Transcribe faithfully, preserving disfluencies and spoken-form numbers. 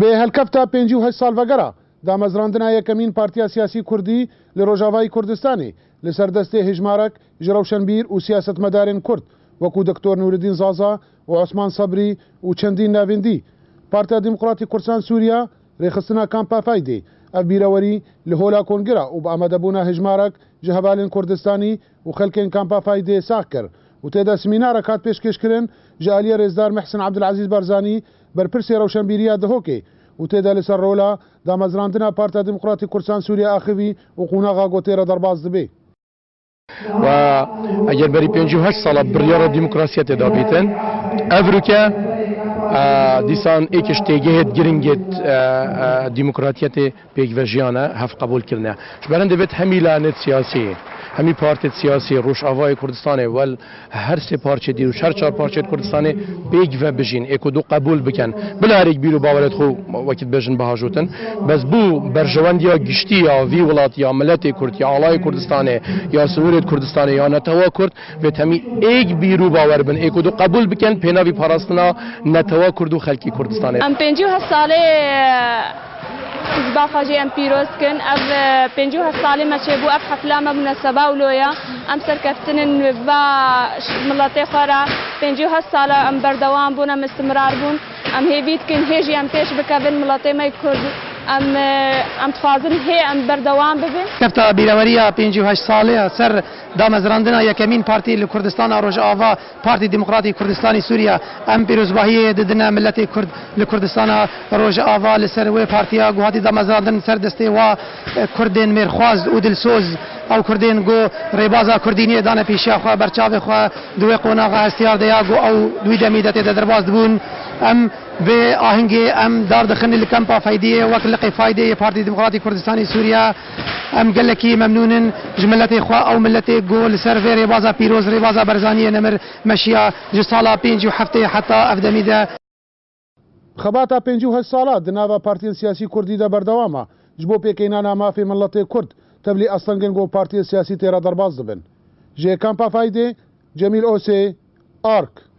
Bi helkefta pêncî û heşt salvegera damezrandina yekemîn partiya siyasî kurdî li Rojavayê Kurdistanê li ser destê hejmarek ji rewşenbîr û siyasetmedarên kurd wekû Doktor Nûreddîn Zaza û Osman Sebrî û çendîn navên dî, Partiya Demokratîk Kurdistanê Sûriya rêxistina Kampa Faydê ev bîrewerî li Hola Kongira û bi amadebûna hejmarek ji hevalên Kurdistanî û xelkên Kampa Faydê sax kir û tê de semînarek hat pêşkêşkirin ji aliyê rêzdar Mihsin Ebdulezîz Barzanî, berpirsê rewşenbîriya Dihokê û tê de li ser rola damezrandina Partiya Demokratîk Kurdistanê Sûriya axivî û qonaxa ku tê re derbas dibe. و ئەگەر بەری پێنج و هەشت ساڵە بڕیارە دیموکراسیەتێ دابیتن، ئەڤروکە دیسان ئێکش تێگەهێت گرنگێت دیموکراتیەتێ پێکڤەژیانە هەف قبول کردە. Ji ber hindê vêt hemî lanêt siyasî, hemî partêt siyasî Rojavayê Kurdistanê wel her sê parçê dî û her çar parçêt Kurdistanê pêk ve bijîn, ê ku du qebûl bikin. Bila her êk bîr û bawerêt xwe wekî dibêjin bihajotin. Bes bû berjewendiya giştî ya vî welat, ya miletê Kurd, ya alayê Kurdistanê, ya sinorêt Kurdistanê, ya netewa Kurd, vêt hemî êk bîr û bawer bin, ê ku du qebûl bikin, pênavî parastina netewa Kurd û xelkî Kurdistanê. Em pêncî û heft salê Hizba xwe jî em pîroz dikin. Ev, e, pêncî û heft salê me çêbû, ev hefla me, munaseba wilo ye. Em serkeftin in va ş-, miletê xwe re. Pêncî û heft sal e em berdewam bûn, em istimrar bûn. Em hêvî dikin hê jî em pêş bikevin, miletê me yê Kurd. Em, e, em dixwazin hê em berdewam bibin. Kefta bîreweriya pêncî û heşt salê ya ser damezrandina yekemîn partî li Kurdistana Rojava, Partî Demokratî Kurdistanî Sûriya, em pîrozbahiyê didine miletê Kurd li Kurdistana Rojava li ser wê partiya ku hatî damezrandin ser destê wa, e, Kurdên mêrxwaz û dilsoz, ew Kurdên ku rêbaza Kurdîniyê dane pêşiya xwe, berçavê xwe di wê qonaxa hestiyar de ya ku ew di wî demî de tê de derbas dibûn. Em vê ahengê em dar dixin li Kampa Feydiyê wek liqê Faydê yê Partî Demokratî Kurdistanî Sûriya. Em gelekî memnûn in ji miletê xwe, ew miletê ku li ser vê rêbaza pîroz, rêbaza Barzaniyê nemir meşiya ji sala pêncî û heftê heta ev demî de. Xebata pêncî û heşt sala di nava partiyên siyasî kurdî de berdewam e, ji bo pêkênana mafê miletê kurd tevlî astengên ku partiyên siyasî tê re derbas dibin. Ji Kampa Faydê, Cemîl Osê, Ark.